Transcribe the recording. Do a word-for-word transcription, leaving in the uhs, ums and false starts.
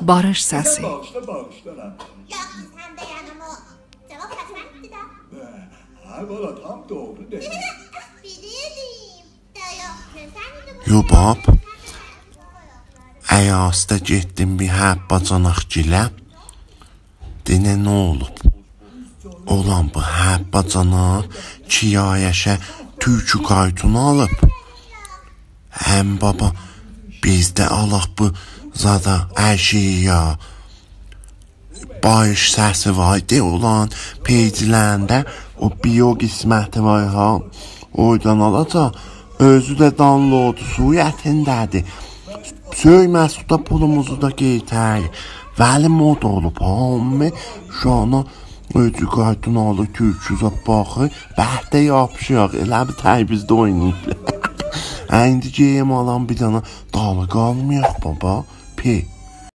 باریش سسی. باغیشلا، باغیشلا. یوخ، سن ده یعنی او جاواب قسمتدیر ده. هه، والا تام دوغرو دئدین. بیلیردیم. ده یوخ، سن ایندی بو یو، باب. ایاسدا گئتدیم بیر حبه‌جاناق گیله. دئنه نه اولوب؟ اولان بو حبه‌جاناق کیایشه تورکو قایتون آلیب. هم بابا، بیز ده آلاق بو زادا اشییا. باریش سسی وار، دئ اولان پیجلرینده او بیو قسمتی وار ها. اورادان آلاجاق. اؤزو ده دانلودو صورتینده‌دیر. سؤیمه‌سوخ دا پولوموزو دا قئیتر. ولی مد اولوب ها، عمومی شونا اؤزو قایتون آلیر، تورکو زاد باخیر. بهده یاپیشیراق، ائله بیر تربیزده اویناییبلار. ایندی گئییم آلام بیر دنه، دالی قالمایاق بابا. پی.